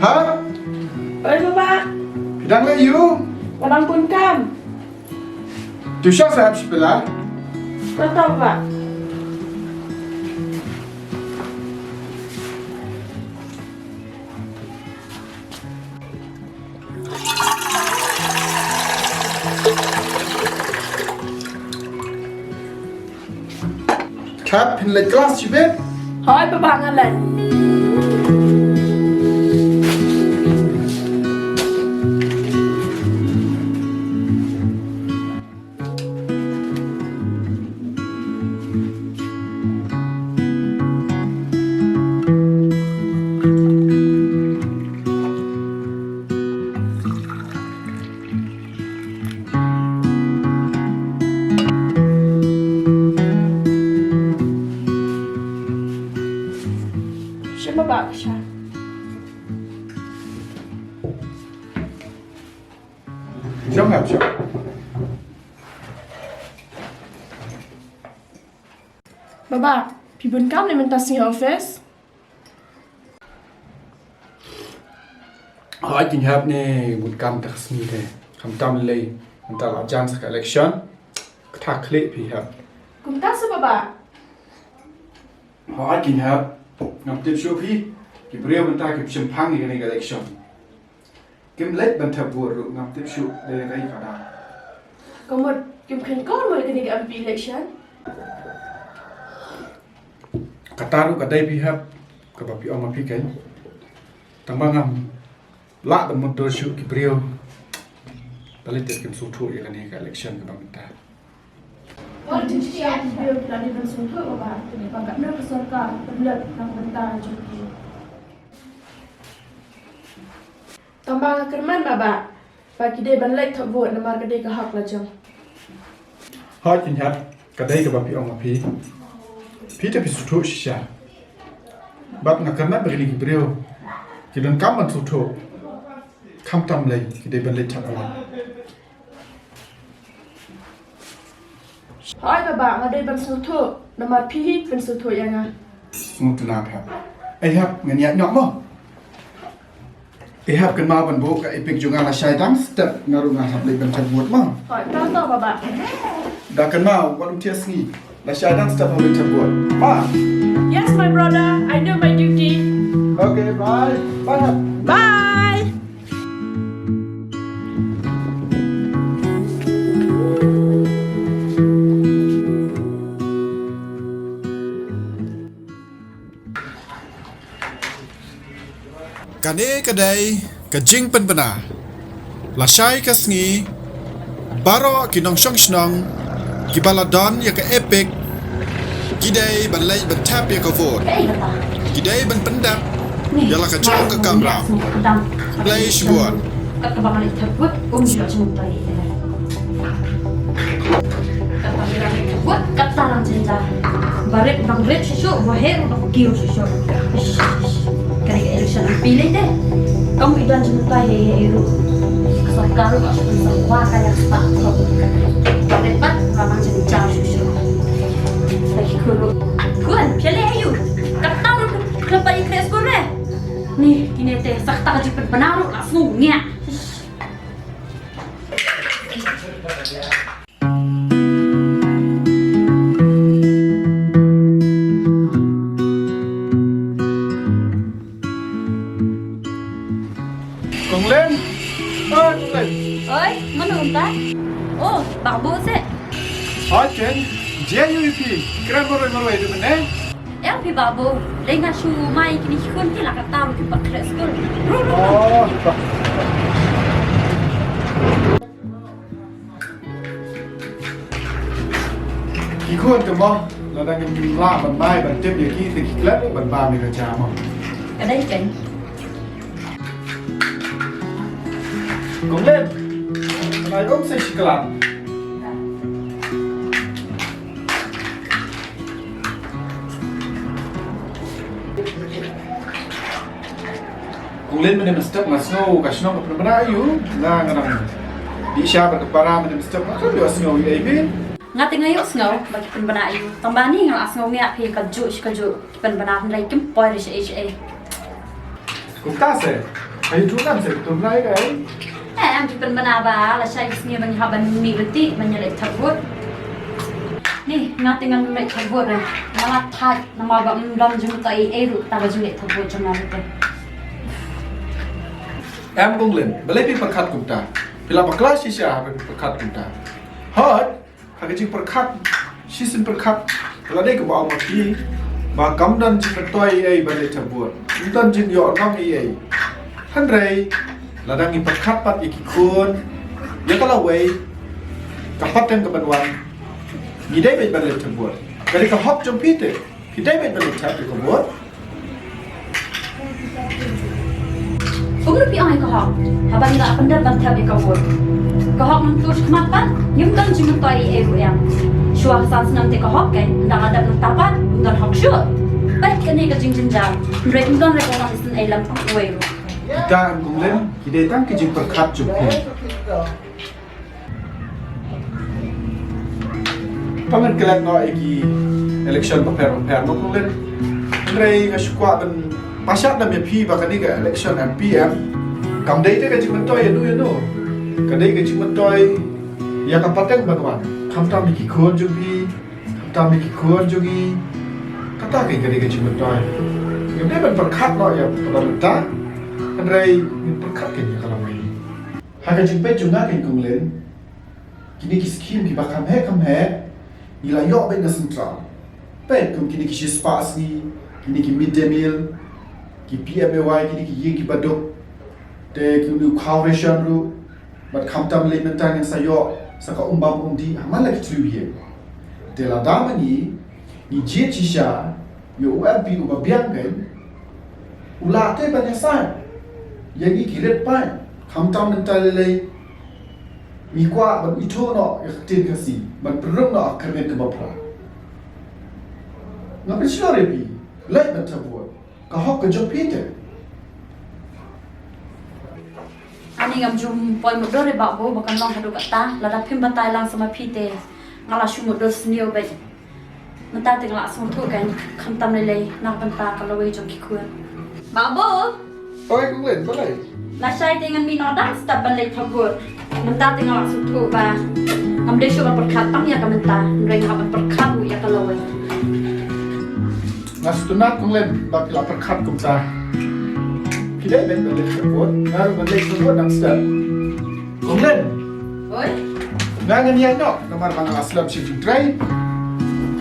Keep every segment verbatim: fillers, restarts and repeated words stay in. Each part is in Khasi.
Oi, Baba. Phi dang leh aiu? Nga dang bun kam. To sha sa hap shipila. Pratap, Baba. Khap, phin leit klas shibit? Hooid, Baba, nga leit. Shim, Baba, sha. Jong hap jong. Baba, phi bun kam ne mynta sngi office? Hooid, kin hap ne bun kam mynta sngi te. Khamtam lei mynta la jan sa ka election. Kata khlieh phi hap. Kumta sa, Baba. Hooid, kin hap. Ngam tip shuh phi, ki briew mynta ki shemphang ïa kane ka election. Kim leit ban thep vote ruh, ngam tip shuh dei kaei ka daw. Ka mut kim kren kor mo ïa kane ka M P election. Kata ruh ka dei phi hap, kaba phi ong ma phi keiñ. Tang ba ngam lah ban mutdur shuh ki briew. Balei te kim sngewthuh ïa kane ka election kaba mynta. Wat jingshai ki briew ki la dei ban sngewthuh, Baba, ba katno ka sorkar ka pynlong na ka bynta jong ki. Tang ba nga kyrmen, Baba, ba ki dei ban leit thep vote namar ka dei ka hok la jong. Hooid, kin hap, ka dei kaba phi ong ma phi. Phi te phi sngewthuh shisha. Bad nga kyrmen ba kine ki briew ki donkam ban sngewthuh. Khamtam lei ki dei ban leit thep vote. Hooid, Baba, nga dei ban sngewthuh namar phi hi phin sngewthuh ïa nga. Sngewthuh na phi hap. Ei hap, ngan ïaid noh mo. Ei hap, kynmaw ban buh ka EPIC jong nga, lashai dang step nga ruh ngan hap leit ban thep vote mo. Hooid, to to, Baba. Da kynmaw, wat ym thiah sngi. Lashai dang step hap leit thep vote. Bye. Yes, my brother, I know my duty. Okay, bye. Bye hap. Bye. Kane ka dei ka jingpynbna. Lashai ka sngi, baroh ki nongshong shnong kiba la don ïa ka EPIC ki dei ban leit ban thep ïa ka vote. Ki dei ban pyndep ïa la ka jong ka kamram. Khublei shibun. Wat kata lang jynjar. Ba rit bang rit shuh shuh, ba heh bang kiew shuh shuh. Ish, ish, ish. Ka dei ka election M P lei te. Kam i don jingmyntoi hei hei ruh. Ka sorkar ruh ka shu pynsawa ka ïa ka spah. Ba rit bad ba bang jynjar shuh shuh. Lagi kuru. Khun, phi leh aiu? Kata ruh khlem pat ïakhreh skul re. Ni, kine te sa kata ka jingpynbna ruh la sngew ngiah. Kong Len. Oi, Kong Len. Oi, mano mynta? Oh, Babu seh. Oi, Ken. Jia yu ipi. Kren marwei marwei tu mynne. Ïa phi Babu, dei nga shu mai kine ki khun ki la katta ruh kim pat khreh skul. Ruh, ruh, ruh. Oh. Ki khun te mo, lada ngim lah ban mai ban tip ïa ki te ki klet ban bam ïa ka jam mo. Ka dei keiñ. Kong Len, ka dei um sa shi klan. Kong Len, mynne mynstep nga sngew ka shnong ka pynbna aiu, nga nga dang dih sha bad ka para, mynne mynstep nga sngew ïa ei phi. Nga te nga ïoh sngew ba ki pynbna aiu, tang ba ni nga la sngew ngiah phi kajuh shi kajuh ki pynbna, hynrei kim poi re shaei shaei. Kumta se. Ai tu kan se tu nai kai. Eh, em tu pynbna ba lashai ka sngi ban hap ban mih ruti ban ïaleh thap vote. Ni, nga te ngan leh thap vote re. Nga la thait namar ba ym don jingmyntoi ei ei ruh ta ka jingleh thap vote jong nga ruh te. Em Kong Lin, balei phi pyrkhat kumta? Phi la bakla shisha haba phi pyrkhat kumta. Hooid, ha ka jingpyrkhat, shisien pyrkhat, ka la dei kaba ong ma phi ba kam don jingmyntoi ei ei ban leh thap vote. Ym don jingïoh nong ei ei. Hynrei lada ngi pyrkhat pat ïa ki khun, ïa ka lawei, ka pateng ka ban wan, ngi dei beit ban leh thap vote. Ka dei ka hok jong phi te. Phi dei beit ban leh thap ïa ka vote. Kumno phi ong ïa ka hok? Haba ngi la pyndep ban thep ïa ka vote, ka hok nangtu shakhmat pat ngim don jingmyntoi ei ei ruh em. Shuwa san snem te ka hok kein, ynda nga dep nangta pat ym don hok shuh. Peit kane ka jingjynjar, hynrei ym don re ka nang isynei lem uwei ruh. Kita em Kong Lin, ki dei tang ki jingpyrkhat jong phi. Pynban klet noh ïa ki election bapher bapher mo Kong Lin. Hynrei nga shu kwah ban pashat dam ïa phi ba kane ka election M P M kam dei te ka jingmyntoi ïa no ïa no. Ka dei ka jingmyntoi ïa ka pateng ban wan. Khamtam ïa ki khun jong phi, khamtam ïa ki khun jong ngi. Kata ka dei ka jingmyntoi. Ngim dei ban pyrkhat noh ïa kaba mynta. Hynrei ngin pyrkhat kein ïa ka lawei. Ha ka jingpeit jong nga kein Kong Lin, kine ki skim kiba kham heh kham heh ngi la ïoh beit na central. Peit kum kine ki shispah sngi, kine ki mid day meal, ki P M A Y, kine ki ïing kiba duk. Te kine u khaw ration ruh, bad khamtam lei mynta ngin sa ïoh sa ka um bam um dih ha man la ki three ïing. Te lada ma ngi ngi jied shisha ïa u M P uba biang kein, u lah te ban ïasaid ïa ngi ki rit paid. Khamtam mynta lei lei ngi kwah ban ithuh noh ïa ka ktien Khasi, ban pynrung noh ha ka khyrnit kaba phra. Nga pynshlur ïa phi, leit ban thep vote. Ka hok ka jong phi te. Ani ngam ju poi mutdur ïa Bah Bo ba kan long haduh katta, lada phim batai lang sa ma phi te nga la shu mutdur sniew beit. Mynta te nga la sngewthuh kein, khamtam lei lei na ka bynta ka lawei jong ki khun. Bah Bo! Oi Kong Lin, balei? Lashai te ngan mih noh dang step ban leit thep vote. Mynta te nga la sngewthuh ba ngam dei shuh ban pyrkhat tang ïa ka bynta, hynrei nga hap ban pyrkhat ruh ïa ka lawei. Nga sngewtynnat Kong Lin ba phi la pyrkhat kumta. Phi dei ban leit thep vote, nga ruh ngan leit thep vote dang step. Kong Lin. Oi. Nga ngan ïaid noh namar ba nga la slem sha jingtrei.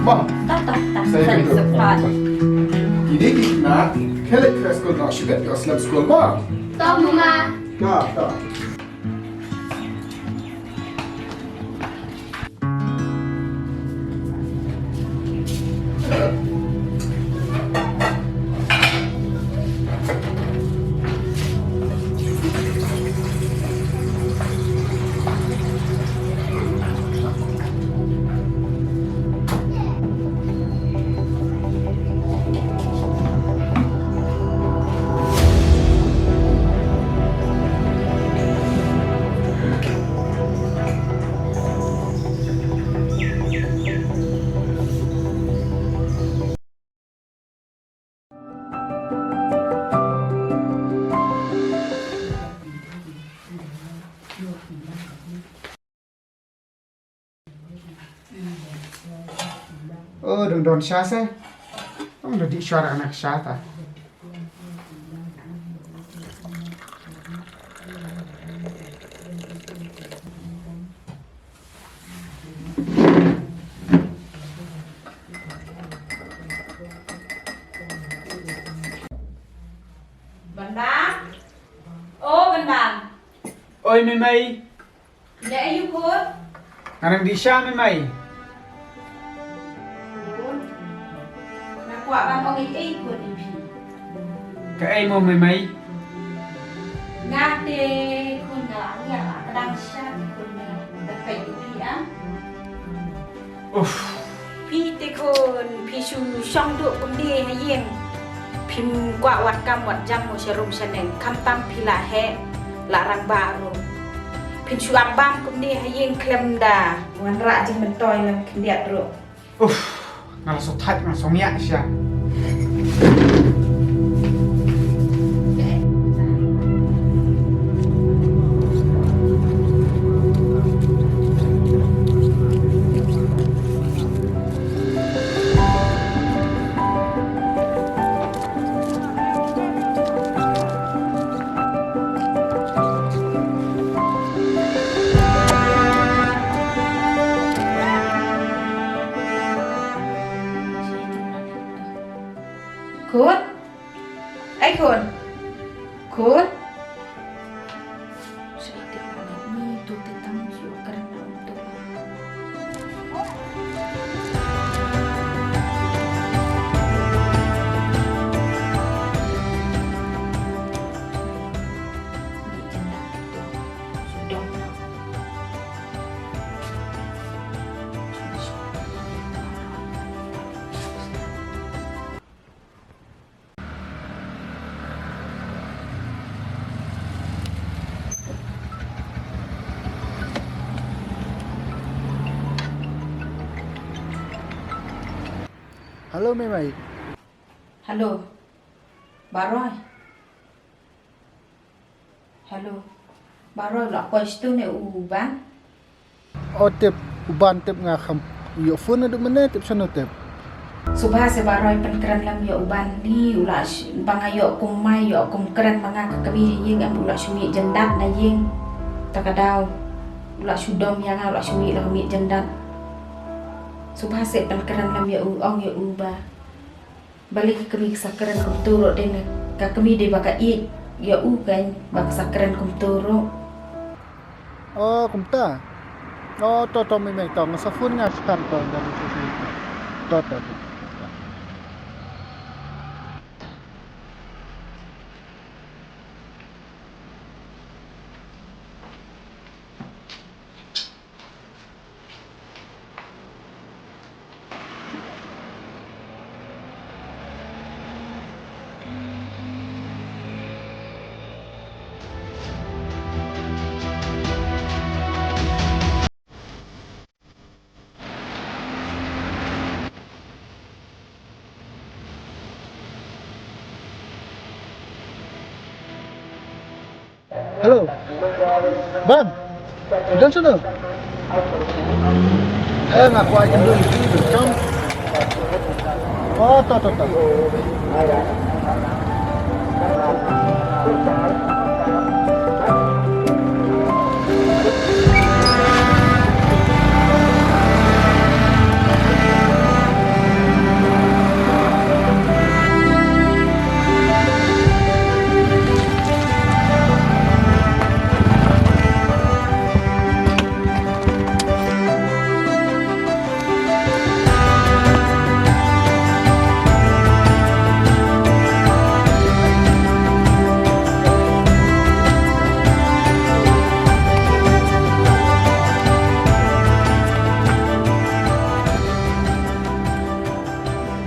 Mo. Ta ta ta. Sa ïa ka. Kine ki khynnah ki leit skul noh shibit, ïoh slem skul mo. Ta ma. Ta ta. O, dang don sha se. Ong da dih shuwa da kane ka sha ta. Bendang. O Bendang. Oi Mei Mei. Ïa aïu khun? Nga dang dih sha Mei Mei. Khun, nga kwah ban ong ei ei khun ïa phi. Kaei mo Mei Mei? Nga te khun nga la ngiah la kdang sha te khun, nga la peit ïa phi ah. Uff. Phi te khun, phi shu shong duh kumne ha ïing. Phim kwah wad kam wad jam mo sha rum sha neng, khamtam phi la heh la rangbah ruh. Phin shu ap bam kumne ha ïing khlem da wanrah jingmyntoi lem khyndiat ruh. Uff, nga la sngewthait, nga la sngewngiah shisha. Hello, Mei Mei. Hello. Baroh. Hello. Baroh, la poi shatei ne u Ban? O tip, u Ban tip nga kham. U ïoh phone naduh mynne tip shano tip. Subha se Baroh pynkren lem ïa u Ban ni u la sh-, ba nga ïoh kum mai ïoh kum kren ba nga ka kmie ha ïing em u la shu mih jyndat na ïing. Ta ka daw. U la shu dom ïa nga u la shu mih la mih jyndat. Subha se pynkren lem ïa u ong ïa u ba. Balei ka kmie ka sa kren kumtu ruh dei na ka kmie dei ba ka ïeit ïa u kan ba ka sa kren kumtu ruh. O kumta. O to to Mei Mei to nga sa phone nga skan to dan to to to. Hello. Ban. Don shano? Eh, nga kwah ïa don. Chong. Oh, to to to.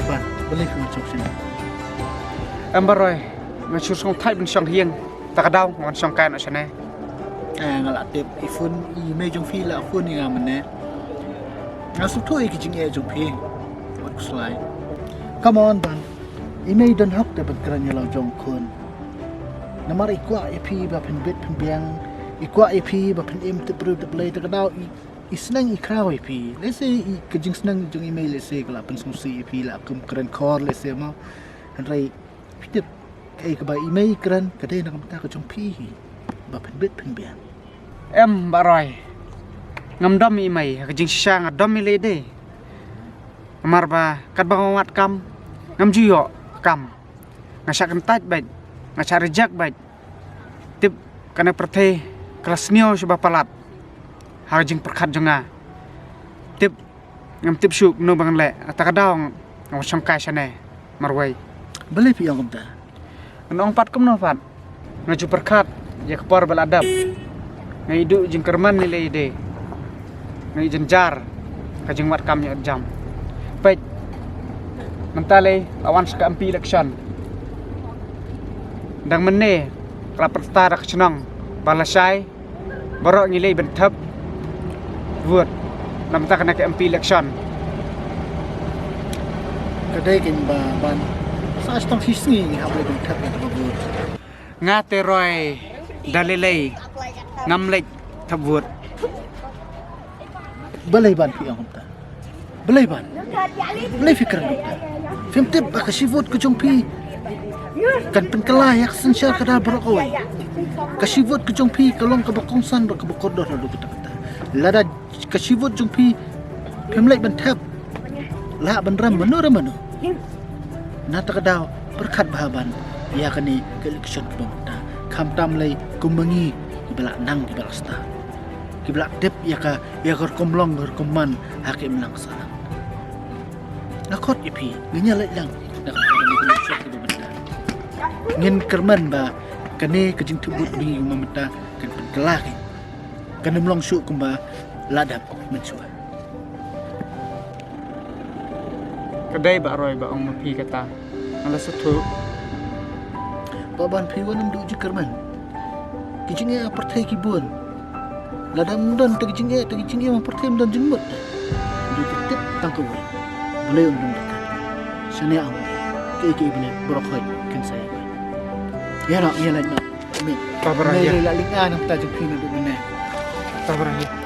Ban, balei phi wan shong shane? Em Baroh, nga shu sngewthuh ban shong ha ïing. Ta ka daw nga wan shong kai noh shane. Eh, nga la tip i phone i mei jong phi la phone ïa nga mynne. Nga sngewthuh ïa ki jingeh jong phi. Wat khuslai. Come on Ban. I mei don hok te ban kren ïa la u jong khun. Namar i kwah ïa phi ba phin bit phin biang. I kwah ïa phi ba phin im tip briew tip Blei ta ka daw i, i sneng i khraw ïa phi. Lehse i ka jingsneng jong i mei lehse ka la pynsngewsih ïa phi la kum kren khor lehse mo. Hynrei phi tip kaei kaba i mei i kren ka dei na ka bynta ka jong phi hi. Ba phin bit phin biang. Em Baroh. Ngam dom i mei ha ka jingshisha nga dom i lei de. Namar ba katba nga wad kam ngam ju ïoh kam. Nga shah kyntait bad nga shah reject bad. Tip kane pyrthei ka la sniew shaba palat. Ha ka jingpyrkhat jong nga. Tip ngam tip shuh kumno ba ngan leh, ta ka daw nga wan shong kai shane marwei. Balei phi ong kumta? Ngan ong pat kumno pat? Nga ju pyrkhat ïa ka por ba la dep. Nga ïoh duh jingkyrmen ïa lei de. Nga ïoh jynjar ka jingwad kam ïoh jam. Peit mynta lei la wan sa ka M P election. Dang mynne ka la pyrta da ka shnong ba lashai baroh ngi leit ban thep vote na bynta kane ka M P election. Ka dei kein ba ban sa shtong shisngi ngi hap leit ban thep ïa ka vote. Nga te Roy da lei lei ngam leit thep vote. Balei ban phi ong kumta? Balei ban? Balei phi kren kumta? Phim tip ba ka shi vote ka jong phi kan pynkylla ïa ka synshar ka da baroh kawei. Ka shi vote ka jong phi ka long kaba kongsan bad kaba kordor haduh katta katta. Lada ka shi vote jong phi phim leit ban thep, lah ban rem mano re mano. Na ta ka daw pyrkhat bha ban ïa kane ka election kaba mynta. Khamtam lei kum ma ngi kiba la nang kiba la stad, kiba la tip ïa ka, ïa ka rukom long rukom man ha ka imlang ka sahlang. Nga khot ïa phi, ngin ïa leit lang da kata ka jingïasyllok kiba mynta. Ngin kyrmen ba kane ka jingthep vote ba ngi ïa mynta kan pynkylla kein, kan ym long shuh kumba la dep mynshuwa. Ka dei Bah Roy ba ong ma phi kata. Nga la sngewthuh. Bah Ban, phi wan ym duh jingkyrmen. Ki jingeh ha pyrthei ki bun. Lada ym don te ki jingeh, te ki jingeh ha pyrthei ym don jingmut. Ym duh, tip tang kawei. Balei ym don ka. Shane ong. Kiei kiei baroh khoit kin sa ïa. Ïa noh, ïa leit noh. Amen. Tabarang ïa. Lei la ling ah nangta jong phi naduh mynne. Tabarang ïa.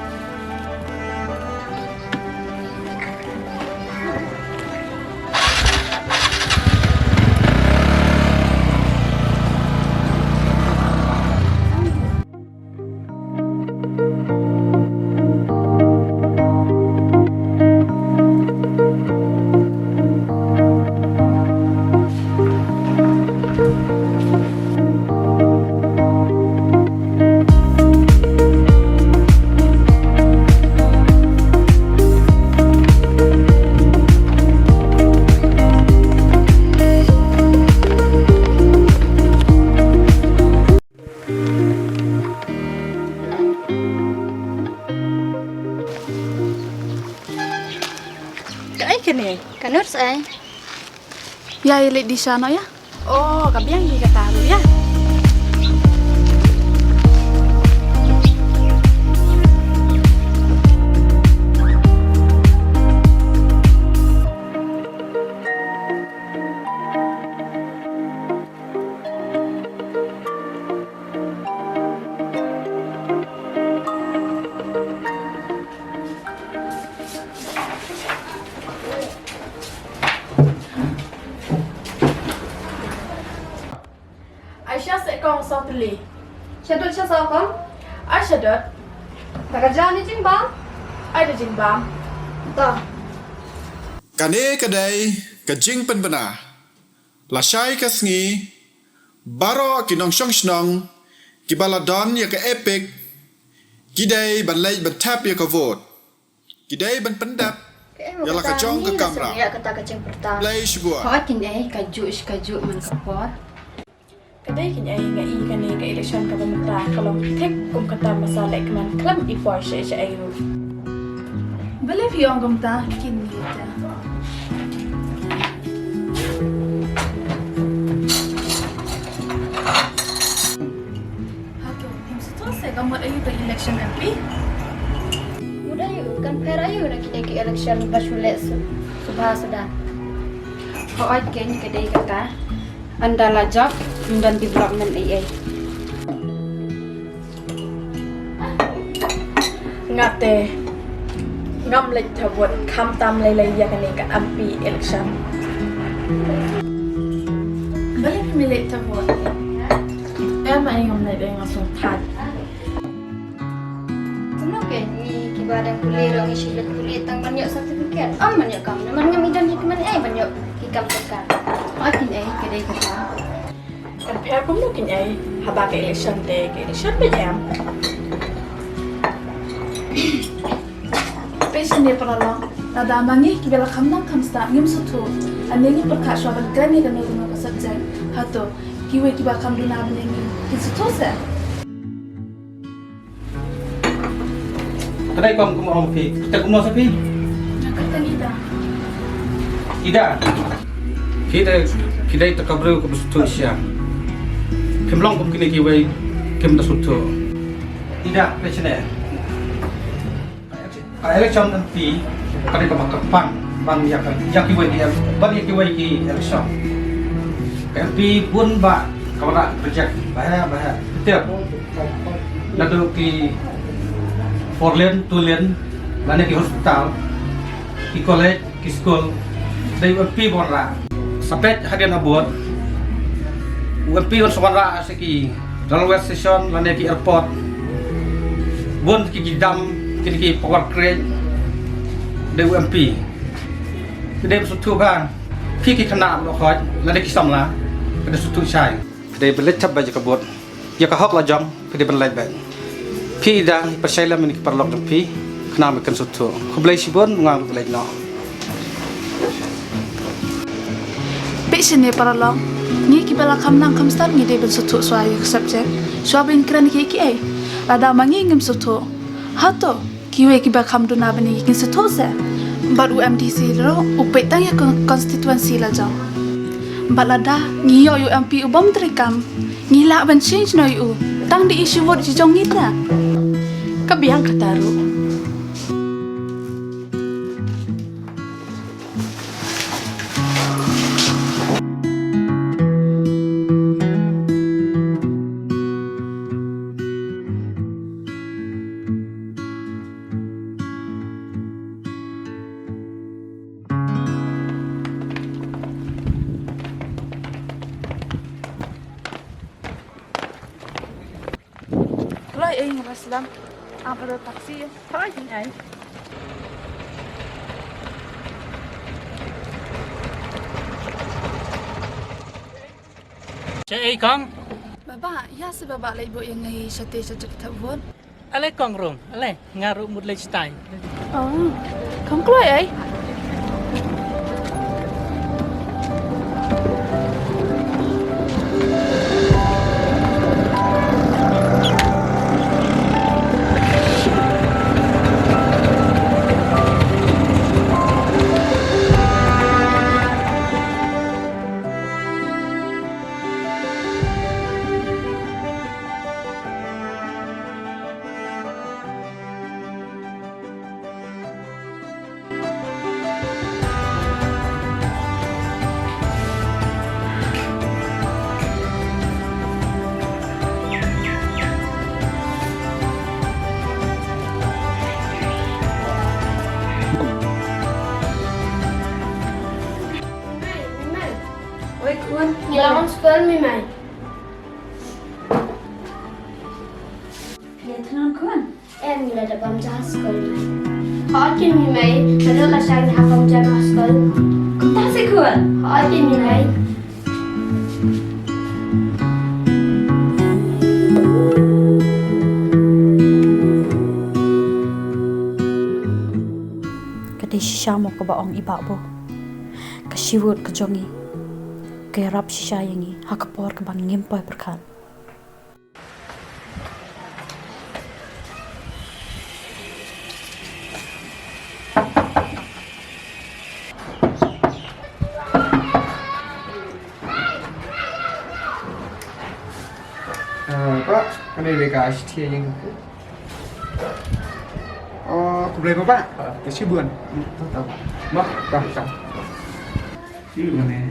Kaei kane? Ka nurse ai. Ïa, ïa leit dih sha noh ïa. Oh, ka biang hi kata ruh ïa. Aisha, seh kong saw tylli. Shadot sha saw kong. Ai shadot. Da ka jani jingbam. Ai da jingbam. Da. Kane ka dei ka jingpynbna. Lashai ka sngi, baroh ki nongshong shnong kiba la don ïa ka EPIC ki dei ban leit ban thep ïa ka vote. Ki dei ban pyndep ïa la ka jong ka kamram. Ïa kata ka jingpyrta. Blei shibun. Hooid keiñ ei, kajuh shi kajuh man ka por. Ka dei keiñ ei, nga i kane ka election kaba mynta ka long thik kum kata masa lehkmen, khlem i por shaei shaei ruh. Balei phi ong kumta? Kine te. Hato phim sngewthuh se ka mut aïu ka election M P? Mut aïu, kan pher aïu na kine ki election ba shu leh su, suba suda. Hooid keiñ, ka dei kata. Ynda la jop, ym don development ei ei. Nga te ngam leit thep vote khamtam lei lei ïa kane ka M P election. Balei phim leit thep vote? Em, ai ngam leit, ai nga sngewthuh. Kumno keiñ ngi kiba dang pule ruh ngi shu leit pule tang ban ïoh certificate. Ym ban ïoh kam, namar ngam i don ki kmen ei ban ïoh ki kam sorkar. Hooid keiñ ei, ka dei kata. Kan pher kumno keiñ ei, haba ka election te, ka election beit em. Peit shane paralok, lada ma ngi kiba la kham nang kham stad ngim sngewthuh, lane ngi pyrkhat shuwa ban kren ïa kano kano ka subject, hato kiwei kiba kham duna bneng ngi kin sngewthuh se? Ka dei kum, kum ong phi, kita kumno sa phi? Ka dei Ida. Ida. Kita, kita ka briew kaba sngewthuh shisha. Kim long kum kine kiwei kim da sngewthuh. Ida, peit shane. Ka election M P ka dei kaba kyrpang ban ïa ka, ïa kiwei ki, ban ïa kiwei ki election. Ka M P bun ba ka wanrah project ba heh ba heh. Tip. Naduh ki four lane, two lane, lane ki hospital, ki college, ki skul, dei u M P ba wanrah. Sa peit hadien ha booth, u M P un sa wanrah sa ki railway station lane ki airport. Bun ki, ki dam, ki, ki power grid, dei u M P. Ki dei ba sngewthuh bha, ki, ki khynnah ba hoi lane ki samla, ki dei sngewthuh shai. Ki dei ba leit thep ba ïa ka booth. Ïa ka hok la jong phi dei ban leit beit. Phi i dang i pyrshah lem ïa ki paralok jong phi, khnang ba kin sngewthuh. Khublei shibun, nga ngan leit noh. Peit shane paralok, ngi kiba la kham nang kham stad ngi dei ban sngewthuh shuwa ïa ka subject, shuwa ban kren kiei kiei. Lada ma ngi ngim sngewthuh, hato kiwei kiba kham duna bad ngi kin sngewthuh se? Bad u MDC ruh u peit tang ïa ka constituency la jong. Bad lada ngi ïoh ïa u MP u bym treikam, ngi lah ban change noh ïa u tang da i shi vote jong ngi te. Ka biang kata ruh. Kloi ei, nga ba slem. Ang ba da taxi. Kloi ei. Che ei kong? Baba, ïa se baba leit buh ïa ngi shatei sha jaka thep vote. Ale kong rung, ale nga ruh mut leit shatai. Oh, kong kloi ei. Oi khun, ngi la wan skul, Mei Mei. Ïa thngan khun. Em, ngi la dep bam ja skul, Mei. Hooid keiñ, Mei Mei, ka dei la shang ha bam ja skul. Kumta se khun. Hooid keiñ, Mei Mei. Ka dei shisha mo kaba ong i Bah Bo. Ka shi vote ka jong ngi ka ïarap shisha ïa ngi ha ka por kaba ngim poi pyrkhat. Ah, Bah, kane dei ka shithi ïa ngi. Oh, khublei Bah, Bah. Ah, ka shibun. Hmm, to, to. Bah, to, to. Shibun eh.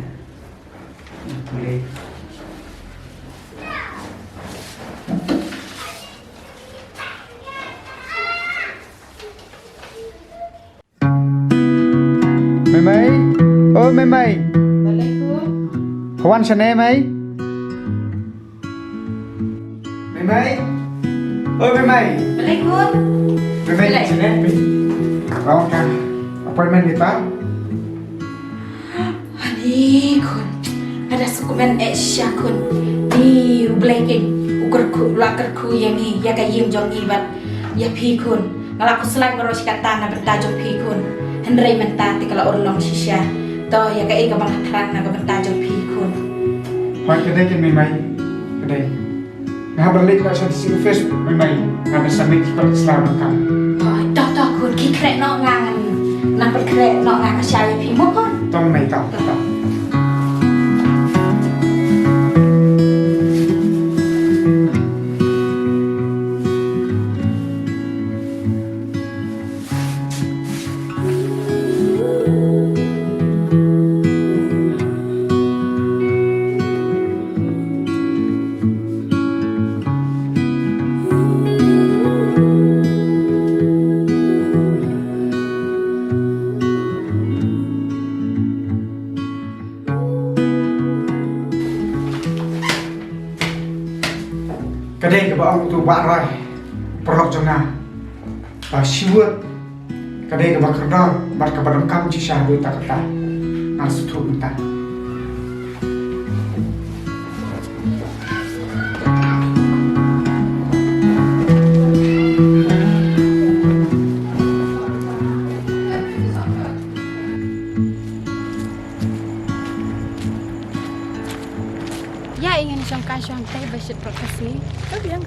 Mei Mei. Oh, Mei Mei. Balei khun? Wan shane, Mei. Mei Mei. Oh, Mei Mei. Balei khun? Mei Mei, balei? Shane, Mei. Wan ka appointment kita. Ani khun, nga da sngewkmen eh shisha khun. Ni U Blei keiñ u kyrkhu, u la kyrkhu ïa ngi, ïa ka ïing jong ngi bad ïa phi khun. Nga la khuslai baroh shi katta na bynta jong phi khun. Hynrei mynta te ka la urlong shisha. To ïa kaei kaba nga thrang na ka bynta jong phi khun. Hooid ka dei keiñ Mei Mei. Ka dei. Nga hap ban leit noh sha D C office, Mei Mei. Nga ban submit ki pat ki sla dohkha. Oh, to, to khun, khie khreh noh, nga ngan nang pynkhreh noh, nga ka shai ïa phi mo khun. To Mei Mei, to, to. Ka dei kaba ong uto u Bah Roy, paralok jong nga, ba shi vote ka dei kaba kordor bad kaba donkam shisha haduh katta katta. Nga sngewthuh mynta.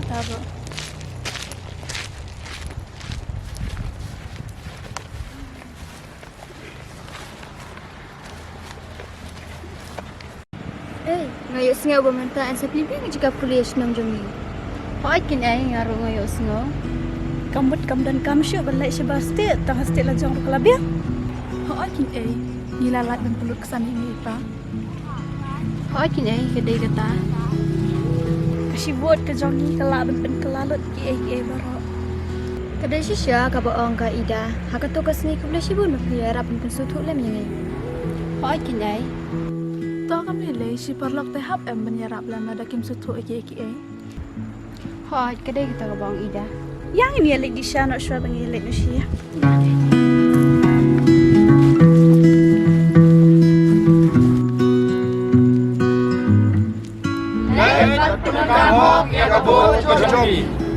Taruh. Ei, nga ïohsngew ba mynta yn sa plie biang ka jaka pule shnong jong ngi. Hooid keiñ ei, nga ruh nga ïohsngew. Kam mut kam don kam shuh ban leit shabar stet, tang ha stet la jong ruh ka la biang. Hooid keiñ ei, ngi la lait ban pynlut ksan ïa ngi i pa. Hooid keiñ ei, ka dei kata. Ka shibun ka jong ngi ka lah ban pynkylla lut kiei kiei baroh. Ka dei shisha kaba ong ka Ida. Ha kato ka sngi khublei shibun ba phi ïarap ban pynsngewthuh lem ïa ngi. Hooid keiñ ei. To kam lei lei, shi paralok te hap em ban ïarap lem lada kim sngewthuh ïa kiei kiei. Hooid, ka dei kata kaba ong Ida. Ïa ngin ïa leit dih sha noh shuwa ba ngin ïa leit noh sha ïa. Leit bad pyndonkam hok ïa ka vote ka jong ngi.